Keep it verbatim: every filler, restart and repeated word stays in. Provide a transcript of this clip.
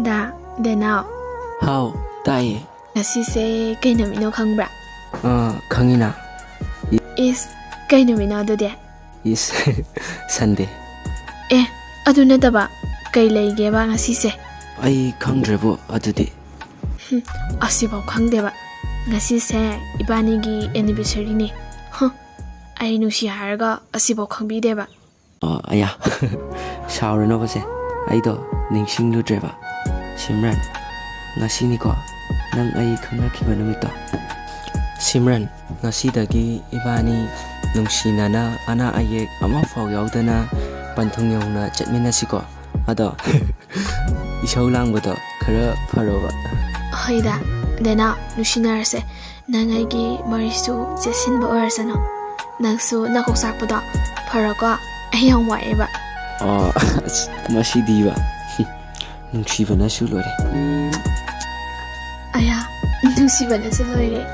ꯗꯥ ꯗꯦꯅꯥꯎ, ꯍꯥꯎ, ꯇꯥꯏꯌꯦ꯫ ꯉꯁꯤꯁꯦ ꯀꯩ ꯅꯨꯃꯤꯠꯅꯣ ꯈꯪꯕ꯭ꯔꯥ? ꯑꯥ, ꯈꯪꯉꯤꯅ꯫ ꯏꯁ, ꯀꯩ ꯅꯨꯃꯤꯠꯅꯣ ꯑꯗꯨꯗꯤ? ꯏꯁ, ꯁꯟꯗꯦ꯫ ꯑꯦ, ꯑꯗꯨ ꯅꯠꯇꯕ, ꯀꯩ ꯂꯩꯒꯦꯕ ꯉꯁꯤꯁꯦ? ꯑꯩ ꯈꯪꯗ꯭ꯔꯦꯕꯣ ꯑꯗꯨꯗꯤ꯫ ꯍꯨꯝ, ꯑꯁꯤꯐꯥꯎ ꯈꯪꯗꯦꯕ꯫ ꯉꯁꯤꯁꯦ ꯏꯕꯥꯅꯤꯒꯤ anniversaryꯅꯦ꯫ ꯍ, ꯑꯩ ꯅꯨꯡꯁꯤ ꯍꯥꯏꯔꯒ ꯑꯁꯤꯐꯥꯎ ꯈꯪꯕꯤꯗꯦꯕ꯫ ꯑꯣ, ꯑꯌꯥ꯫ ꯁꯥꯎꯔꯅꯣꯕꯁꯦ, ꯑꯩꯗꯣ ꯅꯤꯡꯁꯤꯡꯂꯨꯗ꯭ꯔꯦꯕ꯫ ꯁꯤꯝꯔꯟ, ꯉꯁꯤꯅꯤꯀꯣ ꯅꯪ ꯑꯩ ꯈꯪꯅꯈꯤꯕ ꯅꯨꯃꯤꯠꯇꯣ꯫ ꯁꯤꯝꯔꯟ, ꯉꯁꯤꯗꯒꯤ ꯏꯕꯥꯅꯤ ꯅꯨꯡꯁꯤꯅꯅ ꯑꯅꯥ ꯑꯌꯦꯛ ꯑꯃꯐꯥꯎ ꯌꯥꯎꯗꯅ ꯄꯟꯊꯨꯡ ꯌꯧꯅ ꯆꯠꯃꯤꯟꯅꯁꯤꯀꯣ꯫ ꯑꯗꯣ ꯏꯁꯧ ꯂꯥꯡꯕꯗꯣ ꯈꯔ ꯐꯔꯣꯕ꯫ ꯍꯣꯏꯗ, ꯗꯦꯅꯥꯎ, ꯅꯨꯡꯁꯤꯅꯔꯁꯦ꯫ ꯅꯪ ꯑꯩꯒꯤ ꯃꯔꯤꯁꯨ ꯆꯦꯠꯁꯤꯟꯕ ꯑꯣꯏꯔꯁꯅꯨ꯫ ꯅꯪꯁꯨ ꯅꯀꯣꯛ ꯆꯥꯛꯄꯗꯣ ꯐꯔꯣꯀꯣ꯫ ꯑꯩ ꯌꯥꯝ ꯋꯥꯏꯑꯦꯕ꯫ ꯑꯣ, ꯑꯁ, ꯃꯁꯤꯗꯤꯕ꯫ ꯅꯨꯡꯁꯤꯕꯅꯁꯨ ꯂꯣꯏꯔꯦ꯫ ꯑꯌꯥ, ꯅꯨꯡꯁꯤꯕꯅꯁꯨ ꯂꯣꯏꯔꯦ꯫